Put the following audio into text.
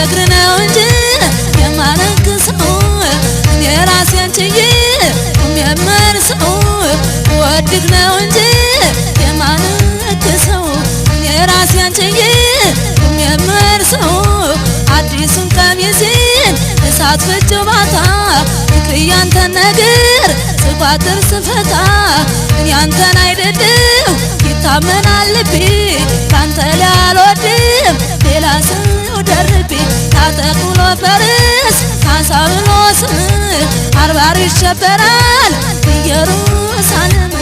ባፈቅር ነው እንጂ የማለቅሰው እኔ ራሴን ችዬ ቆሜ የምርሰው ወድቅ ነው እንጂ የማለቅሰው እኔ ራሴን ችዬ ቆሜ የምርሰው አዲሱን ቀሚሴን እሳት ፍጭ ማታ ፍቅር ያንተን ነገር ስቋጥር ስፈታ እኔ አንተን አይደለም ይታመናል ልቤ ካንተ ላይ አልወድም ሌላ ሰው ደርቤ ታጠቅ ብሎ ፈረስ ካሳ ብሎ ስም አርባር ይሸበራል ኢየሩሳሌም።